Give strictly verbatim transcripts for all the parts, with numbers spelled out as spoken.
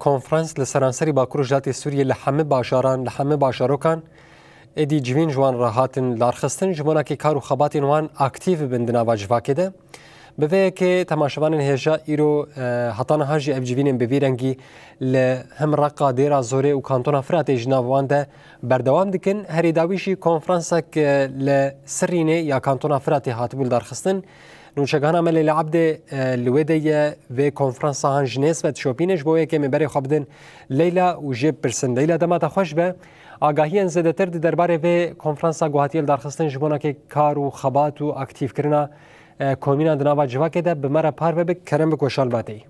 Konferans li seranserî Bakur û Rojhilatê Sûriyê li hemî bajaran, li hemî bajarokan êdî civîn ji wan re hatin darxistin, ji bona ke kar û xebatên wan aktîf bibin di nava civakê de. Bi vê yekê temaşevanên hêja îro, e, heta niha jî ev civînên bi vî rengî li him Reqa, Dêra Zorê û Kantona Firatê ji nav wan de berdewam dikin. Herî dawî jî konferansek, e, li Sirînê ya Kantona Firatê hatibû lidarxistin. Nûçegihana me Leyla Ebdê, e, li wê de ye, vê konferansa han ji nêz ve dişopîne, ji bo yekê me berê xwe bidin Leyla û jê bipirsin. Leyla, dema te xweş be. Agahiyên zêdetir di derbarê vê konferansa ku hatiye lidarxistin ji bona ke kar û xebat û aktîfkirina, e, komînan di nava civakê de bi me re parve bik, kerem bik weşan bateyî.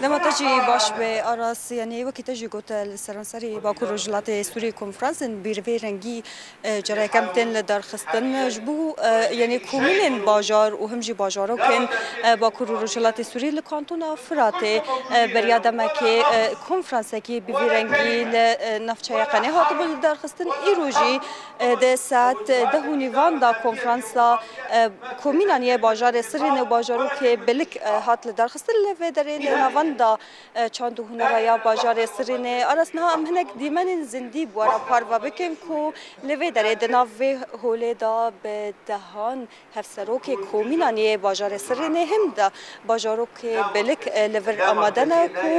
Dema te jî baş be, Aras, yanî wekî te jî got, li seranserî Bakur Rojhilatê Sûriyê konferansên bi vê rengî, e, cara yekem tên lidarxistin. Ji bo, e, yanî komînên bajar û him jî bajarokên, e, Bakur û Rojhilatê Sûriyê li Kantona Firatê, e, beriya demekê, e, konferansekî bi vî rengî li, e, navçeya Qenê hatibû lidarxistin. Îro jî, e, di saet deh û nîvan de konferansa, e, komînan yê bajarê Sirînê û bajarokê Bilik, e, hat lidarxistin. Li vê derê li navenda, e, çand û hunera ya bajarê Sirînê. Aras, niha em hinek dîmenên zindî bi we re parve bikin ku li vê derê di nav vê holê de bi dehan hevserokê komînan yê bajarê Sirînê him de bajarokê Bilik, e, li vir amade ne ku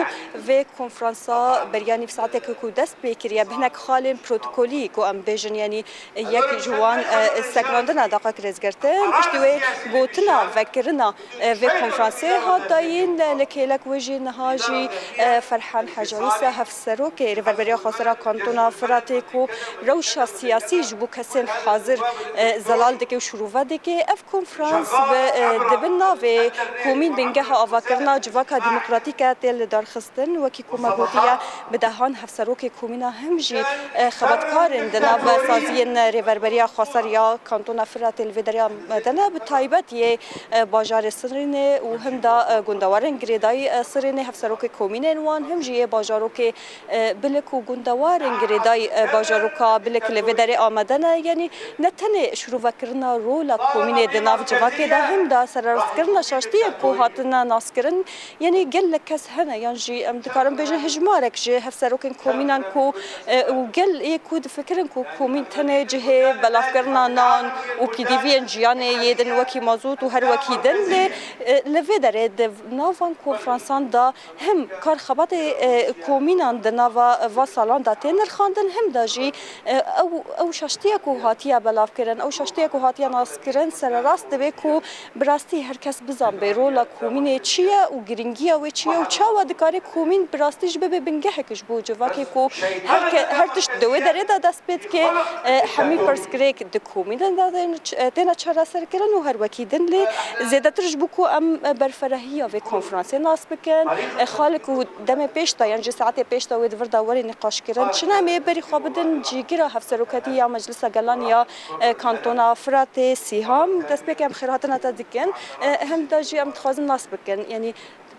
vê konferansa beriya nîv saeteke ku dest pê kiriye, bi hinek xalên protokolî ku em bêjin, yanî yek ji wan, e, sekinandina deqek rêzgirtin, piştî wê gotina vekirina, e, vê konferansê hat dayîn. Li kêlek wê jî niha jî, e, Ferhan Hecarîsa, hevserokê Rêverberiya Xwesera Kantona Firatê ku rewşa siyasî ji bo kesên hazir, e, zelal dike û şirove dike. Ev konferans bi, e, di bin navê Komîn Bingeha Avakirina Civaka Demokratîk e tê lidarxistin. Wekî ku me gotiye, bi dehan hevserokê komîna him jî, e, xebatkarên di nav saziyên Rêverberiya Xweser ya Kantona Firatê li vê derê amade ne, bi taybet yê, e, bajarê Sirînê û him de, e, gundewarên girêdayî, e, Sirînê, hevserokê komînên wan, him jî yê bajarokê, e, Bilik û gundewarên girêdayî, e, bajaroka Bilik li vê derê amade ne. Yanî ne tenê şirovekirina rola komînê di nav civakê de, him de sererastkirina şaştiyên ku hatine naskirin, yanî gelek kes hene, yan jî em dikarin bêjin hejmarek ji hevserokên komînan ku, e, û gel ê ku difikirin ku komîn tenê cihê belavkirina nan û pêdiviyên jiyanê yê din wekî mazût û her wekî din, lê, e, li vê derê di nav van konferansan de him kar xebatê, e, komînan di nava va salan de tê nirxandin, him de jî, e, ew, ew şaştiye ku hatiye belavkirin, ew şaştiye ku hatiye naskirin, sererast dibe ku bi rastî her kes bizanbe rola komînê çi ye û girîngiya wê çi ye û çawa dikare komîn bi rastî jî bibe bingehek ji bo civakê ku her ke-, her tişt di wê derê de dest pê dike, e, hemî pirsgirêk di komînê de tên-, e, têne çareserkirin û her wekî din. Lê zêdetir ji bo ku em, e, berferehiya vê konferansê nas bikin, e, xalek û demê pêş de yan jî saetê pêş de wê di vir de werê nîqaşkirin çi ne, em ê berî xwe bidin cîgira Hevseroketî ya Meclisa Gelan ya, e, Kantona Firatê, Sîham. Destpêkê em xêrhatina te dikin. E, hem de jî em dixwazin nas bikin, yanî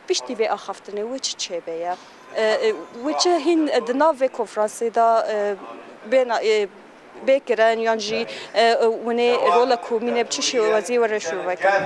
piştî vê axaftinê wê çi çêbe ye? E, e, wê çi hîn di nav vê konferansê de, e, bêna, e, bê kirin yan jî, e, hûnê rola komînê bi çi şêwazî were şûve kirin?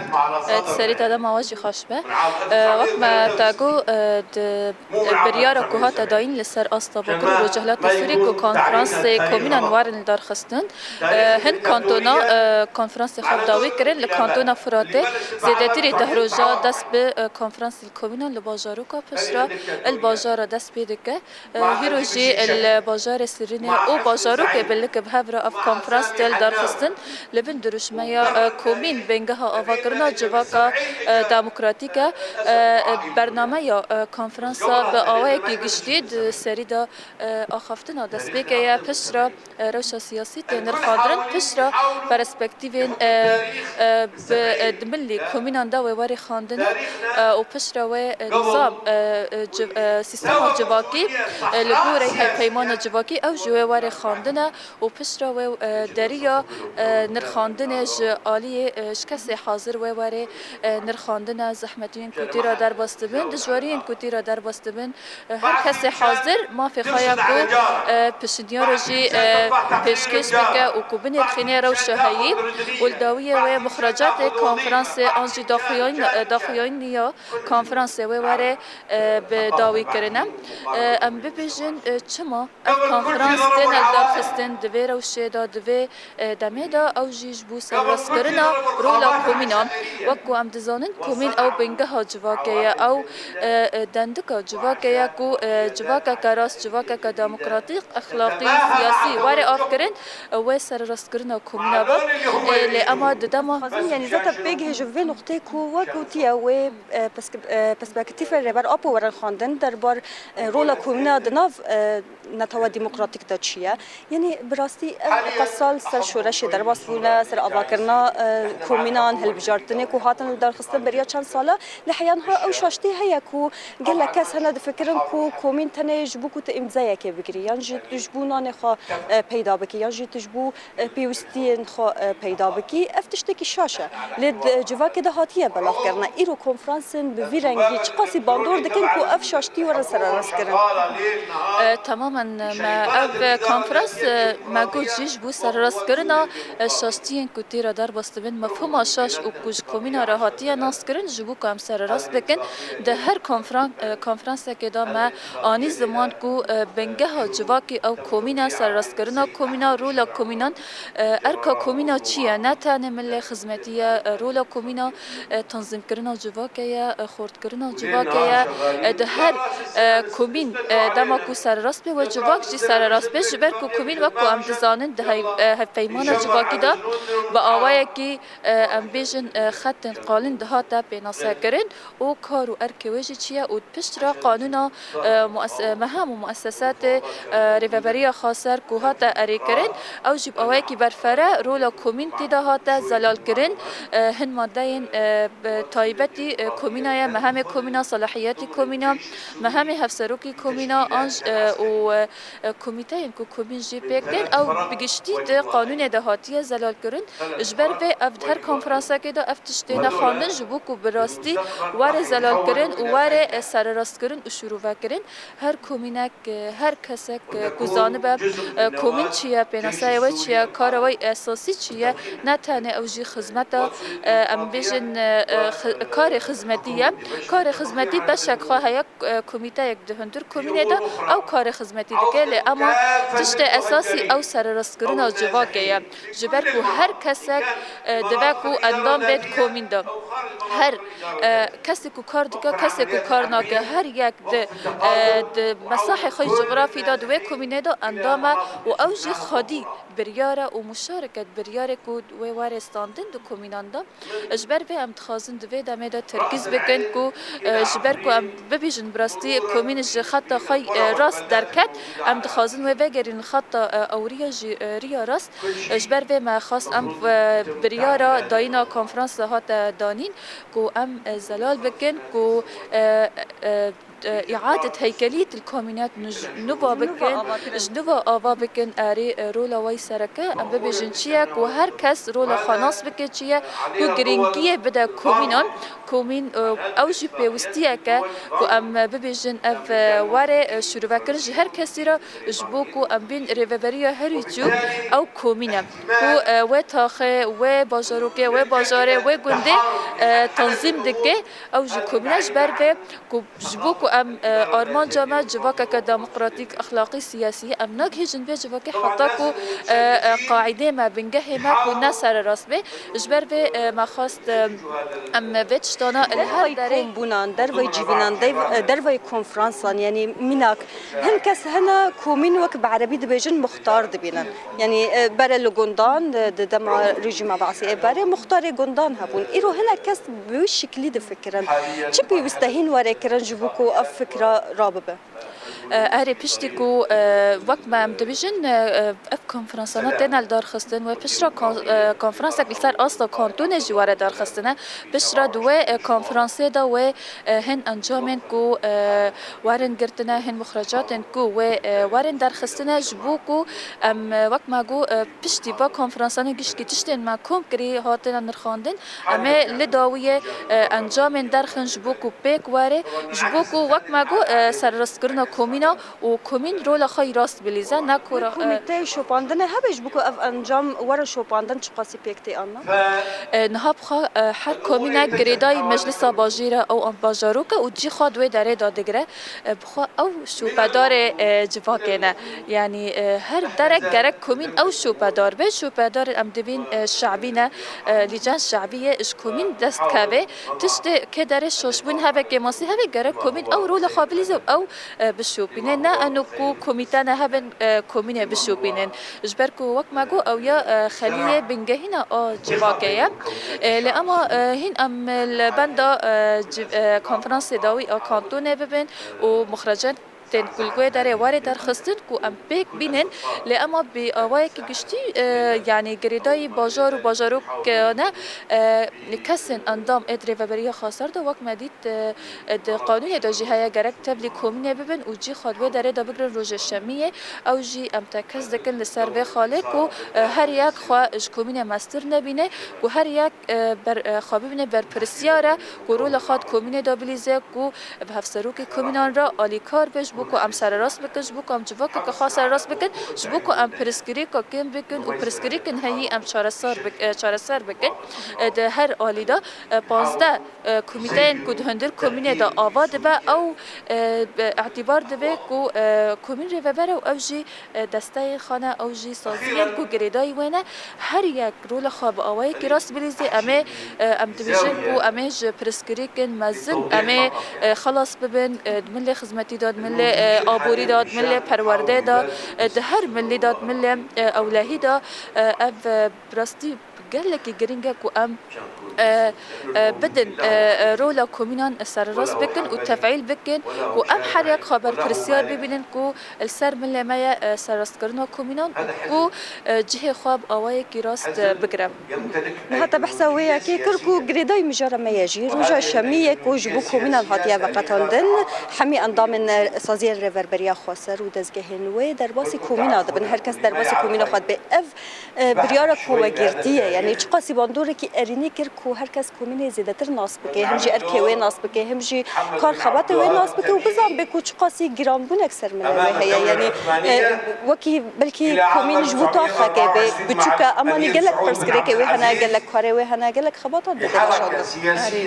E, di serî de dema we jî xweş be. E, wek me te got, e, di, e, biryara ku hate dayîn li ser asta Bakur û Rojhilatê Sûrî ku konferansê komînan werin li dar xistin, e, hin kantona, e, konferansê xwe bi dawî kirin. Li kantona Firatê zêdetirî deh roja dest bi, e, konferansê komînan li bajaroka piştre li bajara dest pê dike. Hîro jî li bajarê Sirînê û bajarokê Bilik bi hev re ev konferans tê lidarxistin. Li bin dirûşmeya, e, komîn bingeha avakirina civaka, e, demokratîk e. E, bernameya, e, konferansa bi awayekî giştî di serî de, e, axaftina destpêkê ye. Piştre, e, rewşa siyasî tê nirxandirin. Piştre perspektîvên, e, e, bi, e, di milî komînan de wê werê xandinê, e, û piştre wê, e, nizam, e, e, civ-, e, sîstema civakî, e, li gorî hevpeymana civakî ew ji wê werê xandine û piştre Piştre wê, e, deriya, e, nirxandinê ji aliyê, e, ji kesê hazir wê were, e, nirxandine zehmetiyên ku tîra derbas dibin, dijwariyên ku tîra derbas dibin, e, her kesê hazir mafê xwe ya ku, e, piştniyara jî, e, pêşkêş bike û ku binirxîne rewşa heyî û li dawiyê wê muxrecatê konferansê an jî daxuyan-, e, daxuyanî ya konferansê wê were, e, bi dawî kirine. E, em bibêjin, e, çima ev konferans têne lidarxistin, di vê rewşê de, di vê, e, demê de ew jî ji bo serrastkirina rola komînan. Wek ku em dizanin, komîn ew bingeha civakê ye, ew, e, e, dendika civakê ye ku, e, civakeke rast, civakeke demokratîk, exlaqî, siyasî were avkirin, e, wê serrastkirina komîna be. E, lê ema di dema Dixwazim, yanî, zaten pêgihê ji vê nuqtê ku wek gotiye wê, e, pers-, e, perspektîfê Rêber Apo werin xwendin derbar, e, rola komîna di nav, e, netewa demokratîk de çi ye. Yanî bi rastî ev qas sal ser şoreşê derbas bûne, ser avakirina, e, komînan, hilbijartinê ku hatin lidarxistin beriya çend sala, lê heya niha ew şaştî heye ku gelek kes hene difikirin ku komîn tenê ji bo ku tu îmzayekê bigirî, yan jî tu ji bo nanê xwe, e, peyda bikî, yan jî tu ji bo, e, pêwistiyên xwe, e, peyda bikî. Ev tiştekî şaş e. Lê di civakê de hatiye belavkirine. Îro konferansên bi vî rengî çiqasî bandor dikin ku ev şaştî were sererastkirin? E, temamen me ev konferans, e, me got jî ji bo sererastkirina, e, şaştiyên ku tê re derbas dibin, mefhûma şaş û ku ji komîna re hatiye naskirin, ji bo ku em sererast bikin. Di her konferan-, e, konferansekê de me anî ziman ku, e, bingeha civakê ew komîn e, sererastkirina komîna, rola komînan, e, erka komîna çi ye? Ne tenê milê xizmetî ye, e, rola komîna, e, tanzîmkirina civakê ye, e, xurtkirina civakê ye. E, di her, e, komîn, e, dema ku sererast be we civak jî sererast be, ji ber ku komîn wek ku em dizanin di hey-, e, hevpeymana civakî de bi awayekî, e, em bêjin, e, xetên qalîn dihate pênasekirin û kar û erkê wê jî çi ye û piştre qanûna, e, mues-, e, meham û muesesatê, e, Rêveberiya Xweser ku hate erêkirin, ew jî bi awayekî berfere rola komîn tê de hate zelalkirin. E, hin madeyên, e, bi taybetî, e, komîna ye, mehemê komîna, selahiyetî komîna, mehemê hevserokî komîna, an jî, e, û, e, e, komîteyên ku komîn jî pêk tên, ew bi giştî di qanûnê de hatiye zelalkirin. Ji ber vê ev di her konferansekê de ev tişt têne xwendin, ji bo ku bi rastî were zelalkirin û were, e, sererastkirin û şîrovekirin. Her komînek, e, her kesek, e, ku zanibe, e, komîn çi ye, pênaseyê wê çi ye, kara wê esasî çi ye, ne tenê ew jî xizmeta, e, em bêjin, e, e, xi-, karê xizmetî ye. Karê xizmetî beşek xwe heye, e, komîteyek di hundir komînê de ew karê xizmetî dike, lê ema tiştê esasî ew sererastkirina civakê ye. Ji ber ku her kesek, e, divê ku endam bê di komîn de. Her, e, kesê ku kar dike, kesê ku kar nake, her yek di, e, di mesahê xwe yê cografî de di wê komînê de endam e û ew jî xwedî biryar e û muşareket biryarê ku wê were standin di komînan de. Ji ber vê em dixwazin di vê demê de terkîz bikin ku, e, ji ber ku em bibêjin bi rastî komîn ji xeta xwe, e, rast derket, em dixwazin wê vegerînin xeta, e, ewriya jî, e, riya rast. E, ji ber vê me xwest em, e, biryara dayîna konferansa hate danîn ku em, e, zelal bikin ku, e, e, e, îadet heykeliyet il komînet nu-, ji nûva bikin, ji nûva ava bikin, erê, e, rola wê sereke, em bibêjin çi ye, ku her kes rola xwe nas bike çi ye, ku girîngiyê bide komînan, komîn, e, ew jî pêwistiyeke, ku em, e, bibêjin ev, e, were, e, şûrvekirin ji her kesî re, ji bo ku em bên rêveberiya herî çû, ew komîn e, ku, e, wê taxê, wê bajarokê, wê bajarê, wê gundê, e, tanzîm dike, ew jî komîn e ji ber vê ku Ji bo ku em, e, armanca me civakeke demokratîk, exlaqî, siyasî ye, em nagihîjin vê civakê heta ku, e, e, qaîdê me, bingehê me ku ne sererast bê. Ji ber vê, e, me xwest, e, em vê tiştana li her derê kombûnan, dervayî civînan, dev-, e, dervayî konferansan, yanî mînak hin kes hene komîn wek bi erebî dibêjin muxtar dibînin. Yanî, e, berê li gundan, e, di dema rejîma Baasî ê berê muxtarê gundan hebûn. Îro hinek kes bi wî şiklî difikirin. Çi pêwîst e hîn were kirin ji bo ku ev fikra rabibe? E, Erê, piştî ku, e, wek me em dibêjin, e, e, ev konferansana têne li dar xistin, wê piştre kon-, e, konferansek li ser asta kantonê jî were dar xistine. Piştre di wê, e, konferansê de wê, e, hin encamên ku, e, werin girtine, hin muxrecatên ku wê, e, werin derxistine, ji bo ku em, e, wek me got, e, piştî va konferansanê gişkî tiştên me kom kirî hatine nirxandin. Em ê li dawiyê, e, encamên derxin ji bo ku pêk were, ji bo ku wek me got, e, serrastkirina komîna û komîn rola xwe yî rast bilîze, ne ku ra-, e, Komîteyê şopandinê hebe ji bo ku ev encam were şopandin çiqasî pêk tê anna? E, niha bixwe, e, her komînek girêdayî meclisa bajêr e, ew an bajarok e û cî xwe di wê derê de digire. E, bixwe ew şopedarê, e, civakê ne. Yanî, e, her derek gerek komîn ew şopedar be. Şopedarê em dibîn, e, şebî ne, e, lîcen şebî ye, ji komîn dest keve. Tiştê kê derê şaşbûn hebe, kêmasî hebe, gerek komîn ew rola xwe bilîze û ew, e, bişopîne. Ne eno ku komîte ne hebin, e, komînê bişopînin. Ji ber ku wek me got, ew ya, e, xeliyê bingehîna a civakê ye. E, lê ema, e, hîn em li benda, e, civ-, e, konferansê dawî a kantonê bibin û muxrecen tên ku li wê derê were derxistin ku em pêk bînin, lê ema bi awayekî giştî, e, yanî girêdayî bajar û bajarokane, e, kesên endam ê di rêveberiya xweser de wek me dît, e, di qanûnê de jî heye gerek tevlî komînê bibin û cî xwe di wê derê de bigrin rojê şemiyê. Ew jî em tekez dikin li ser vê xalê ku, e, her yek xwe ji komînê mestir nebîne, ku her yek, e, ber, e, xwe bibîne berpirsiyar e, ku rola xwe di komînê de bilîze, ku bi hevserokê komînan re alîkar be, ji bo ku em sererast bikin, ji bo ku em civakeke xwe sererast bikin, ji bo ku em pirsgirêka kêm bikin û pirsgirêkên heyî em çareser bik-, e, çareser bikin. E, di her alî de, e, panzdeh, e, komîteyên ku di hundir komînê de ava dibe, ew, e, bi îtîbar dibe ku, e, komîn rêveber e û ew jî, e, desteyê xwe ne, ew jî saziyên ku girêdayî wê ne. Her yek rola xwe bi awayekî rast bilîzê, em ê, e, em dibêjin ku em ê ji pirsgirêkên mezin em ê, e, xelas bibin, e, di milê xizmetî de, di milê, e, aborî de, di milê perwerdê de, e, di her milî de, di milê, e, ewlehî de, e, ev, e, bi rastî gelekî giring e ku em, e, e, bidin, e, e, rola komînan sererast bikin û tefîl bikin û em her yek xwe berpirsiyar bibînin ku li ser milê me ye, e, serrastkirina komînan û ku, e, cihê xwe bi awayekî rast, e, bigire. Niha te behsa wê yekê kir ku girêdayî mijara me ye jî roja şemiyê ku ji bo komînan hatiye veqetandin, hemî endamên, e, saziyên rêverberiya xweser û dezgehên wê derbasî komîna dibin. Her kes derbasî komîna xwe dibe. Ev, e, biryara ku we girtiye, yanî çiqasî bandorekî erênî kir ku her kes komînê zêdetir nas bike, him jî erkê wê nas bike, him jî kar xebatê wê nas bike û bizanbe ku çiqasî giranbûnek ser milê wê heye. Yanî, e, wekî belkî komîn ji bo taxekê bê biçûk e, emanî gelek pirsgirêkê wê hene, gelek karê wê hene, gelek xebatan dide weşandin. Erê,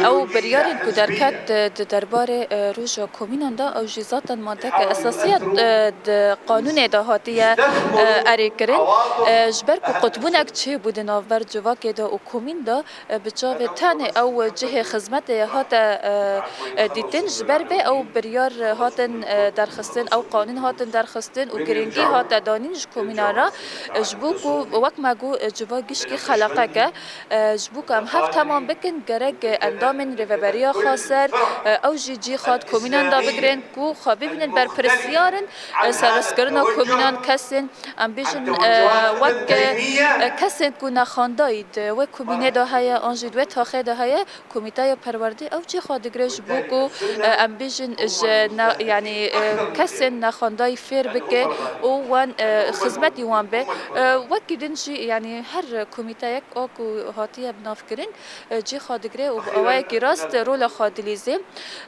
ew biryarên ku derket, e, di derbarê, e, roja komînan de, ew jî zaten madeke esasî ye, e, di qanûnê de hatiye, e, erêkirin. E, ji ber ku qutbûnek çêbû di navber civakê de û komîn de, e, bi çavê tenê ew cihê xizmetê hate, e, e, dîtin. Ji ber vê ew biryar hatin, e, derxistin, ew qanûn hatin derxistin û giringî hate danîn ji komînan re, e, ji bo ku wek me got, e, civa gişkî xeleqek e. E, ji bo ku em hev temam bikin, gerek, e, endamên rêveberiya xweser, e, ew jî cî xwe di komînan de bigrin ku xwe bibînin berpirsiyar in, e, serrastkirina komînan kesên, em bêjin, e, wek, e, kesên ku nexandayî di wê komînê de heye, an jî di wê taxê de heye, komîteya perwerdê ew cî xwe digire ji bo ku, e, em bêjin ji ne-, yanî, e, kesên nexandayî fêr bike û wan, e, xizmetî wan be. E, wekî din jî, yanî her komîteyek a ku hatiye binavkirin, e, cî xwe digire û bi awayekî rast rola xwe dilîze.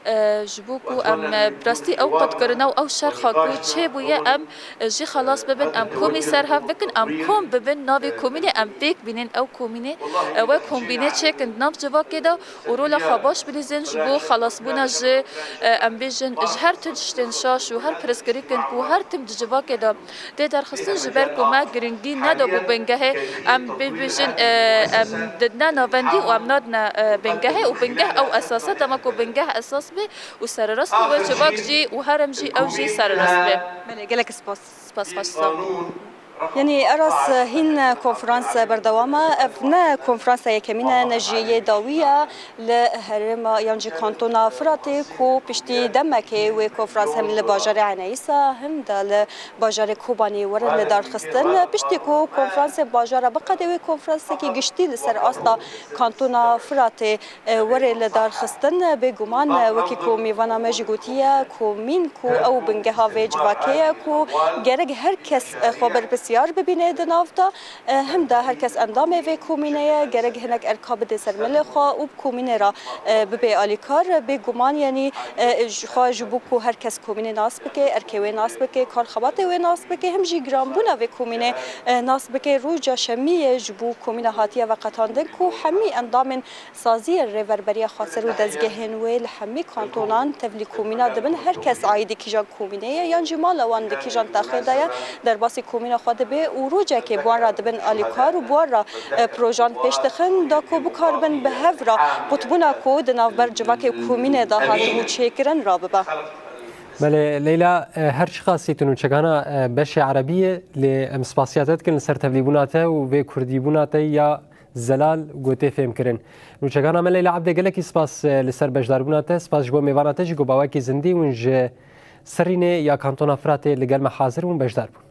E, ji bo ku em, e, bi rastî ew qutkirina û ew şerxa ku çêbûye, em, e, jî xelas bibin, em komî ser hev bikin, em kom bibin, navê komînê em pêk bînin, ew komînê, e, wê kombîne çêkin di nav civakê de û rola xwe baş bilîzin ji bo xelasbûna ji, e, em bêjin, ji her tiştên şaş û her pirsgirêkên ku her tim di civakê de tê derxistin, ji ber ku me giringî nedabû bingehê, em bibêjin, e, em didine navendî û em nadine, e, bingehê û bingeh ew esas e, dema ku bingeh esas be û sererast be, wê civak jî û herem jî ew jî sererast be. Belê, gelek spas. Spas, xweş, sağ ol. Yanî Aras, hîn konferans berdewam e. Ev ne konferansa yekemîn e, ne jî yê dawî ye li herêma yan jî kantona Firatê ku piştî demekê wê konferans hem li bajarê Eneyîsa hem de li bajarê Kobanî were li darxistin. Piştî ku konferansê bajara biqede wê konferansekî giştî li ser asta kantona Firatê e, were li darxistin. Bêguman, e, wekî ku mêvana me jî gotiye, komîn ku ew bingeha vê civakê ye ku gerek her kes, e, xwe berpirsiyar bibîne di nav de, e, hem de her kes endamê vê komînê ye, gerek hinek erka bide ser milê xwe û bi komînê re, e, bibe alîkar. Bêguman, yanî, e, ji xwe ji bo ku her kes komînê nas bike, erkê wê nas bike, karxebatê wê nas bike, hem jî giranbûna vê komînê, e, nas bike. Roja şemiyê ji bo komîna hatiye veqetandin ku hemî endamên saziyên rêverberiya xweser û dezgehên wê li hemî kantonan tevlî komîna dibin. Her kes aîdî kîjan komînê ye yan jî mala wan di kîjan taxê de ye, derbasî komîna xwe dibe û rojekê bi wan re dibin alîkar û bi wan re, e, projan pêş dixin da ku bikaribin bi hev re qutbûna ku di navber civakê komînê de hatibû çêkirin rabibe. Belê Leyla, e, her çiqasî tu nûçegana, e, beşê erebî ye, lê em spasiya te dikin li ser tevlîbûna te û vê kurdîbûna te ya zelal ku tê fêmkirin. Nûçegana me Leyla Ebdê, gelekî spas, e, li ser beşdarbûna te, spas ji bo mêvana te jî ku bi awayekî zindî hûn ji Serînê ya Kantona Firatê li gel me hazir bûn, beşdar bûn.